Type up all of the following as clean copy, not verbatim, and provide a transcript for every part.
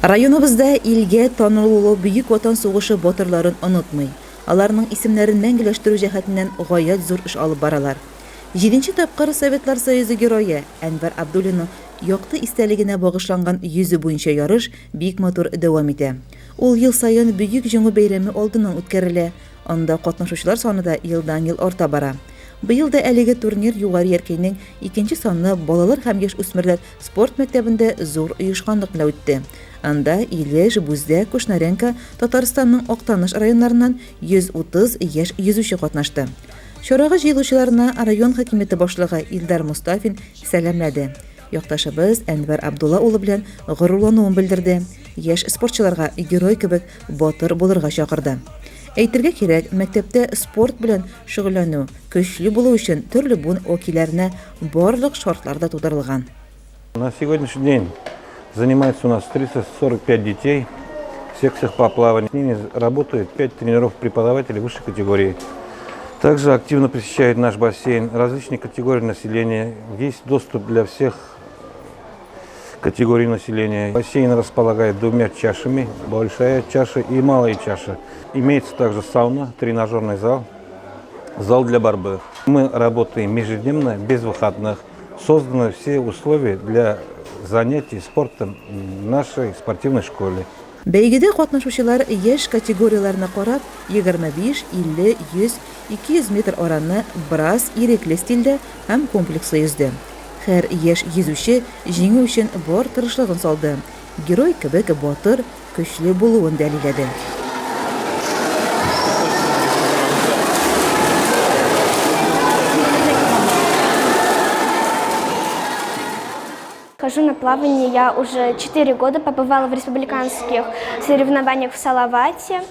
Районыбызда илгә танылулы Бөек Ватан сугышы батырларын онытмый, аларның исемнәрен мәңгеләштерү җәһәтеннән гаять зур эш алып баралар. Җиденче тапкыр Советлар Союзы Герое Әнвәр Абдуллинның якты истәлегенә багышланган йөзү буенча ярыш бик матур дәвам итә. Ул ел саен Бөек Җиңү бәйрәме алдыннан үткәрелә, анда катнашучылар саны да елдан-ел арта бара. Быел да әлеге турнир Югары Яркәйнең икенче санлы балалар һәм яшүсмерләр Спорт мәктәбендә зур оешканлык белән үтте. Анда Илеш, Бүздәк, Кушнаренко, Татарстанның Актаныш районнарыннан 130 яшь йөзүче катнашты. Чарага җыелучыларны район хакимияте башлыгы Илдар Мостафин сәламләде. Якташыбыз Әнвәр Абдулла улы белән горурлануын белдерде, яшь спортчыларга герой кебек батыр булырга чакырды. Әйтергә кирәк, мәктәптә спорт белән шөгыльләнү, көчле булу өчен төрле буын вәкилләренә барлык шартлар да тудырылган. На сегодняшний день занимается у нас 345 детей в секциях по плаванию. С ними работает 5 тренеров-преподавателей высшей категории. Также активно посещают наш бассейн различные категории населения. Есть доступ для всех категорий населения. Бассейн располагает двумя чашами, большая чаша и малая чаша. Имеется также сауна, тренажерный зал, зал для борьбы. Мы работаем ежедневно, без выходных. Созданы все условия для занятий спортом в нашей спортивной школе. Бәйгедә катнашучылар яшь категорияләренә карап, 25, 50, 100, 200 метр араны брас, ирекле стильдә һәм комплекслы йөзде. Һәр яшь йөзүче җиңү өчен бар тырышлыгын салды, герой кебек батыр, көчле булуын дәлилләде. Хожу на плавание я уже 4 года, побывала в республиканских соревнованиях в Салавате.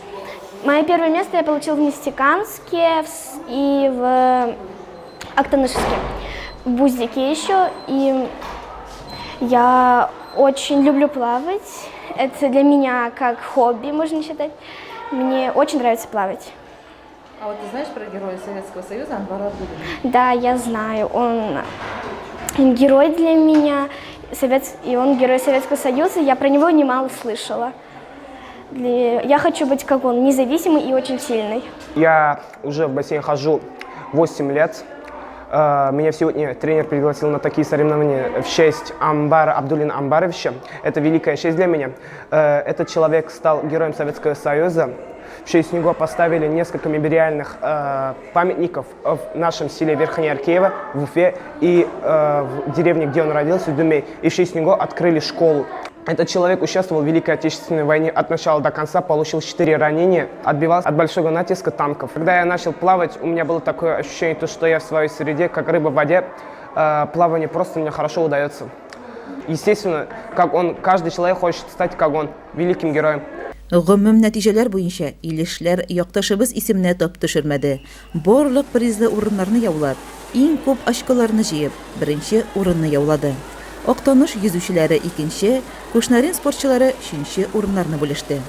Мое первое место я получила в Нефтекамске и в Актанышске, в Буздике еще. И я очень люблю плавать. Это для меня как хобби, можно считать. Мне очень нравится плавать. А вот ты знаешь про героя Советского Союза Анвара Абдуллина? Да, я знаю. Он герой для меня, и он герой Советского Союза. Я про него немало слышала. Я хочу быть как он, независимый и очень сильный. Я уже в бассейн хожу 8 лет. Меня сегодня тренер пригласил на такие соревнования в честь Амбара Абдуллина Амбаровича. Это великая честь для меня. Этот человек стал героем Советского Союза. В честь него поставили несколько мемориальных памятников в нашем селе Верхнеяркеево, в Уфе и в деревне, где он родился, в Думей. И в честь него открыли школу. Этот человек участвовал в Великой Отечественной войне от начала до конца, получил 4 ранения, отбивался от большого натиска танков. Когда я начал плавать, у меня было такое ощущение, то, что я в своей среде, как рыба в воде. Плавание просто мне хорошо удается. Естественно, как он, каждый человек хочет стать как он, великим героем. Гомум нәтиҗәләр буенча Илешләр якташыбыз исеменә тап төшермәде. Барлык призлы урыннарны яулап, иң күп очколарны җыеп, беренче урынны яулады. Актаныш йөзүчеләре икенче, Кушнарен спортчылары өченче урыннарны бүлеште.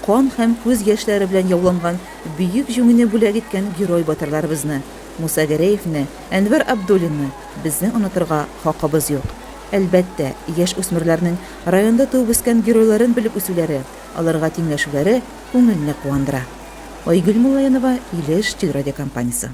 Кан һәм күз яшьләре белән яуланган Бөек Җиңүне бүләк иткән герой-батырларыбызны, Муса Гәрәевне, Әнвәр Абдуллинны безнең онытырга хакыбыз юк. Әлбәттә, яшь үсмерләрнең районда туып үскән геройларын белеп үсүләре, аларга тиңләшүләре күңелне куандыра. Айгөл Муллаянова, Илеш телерадиокомпаниясе.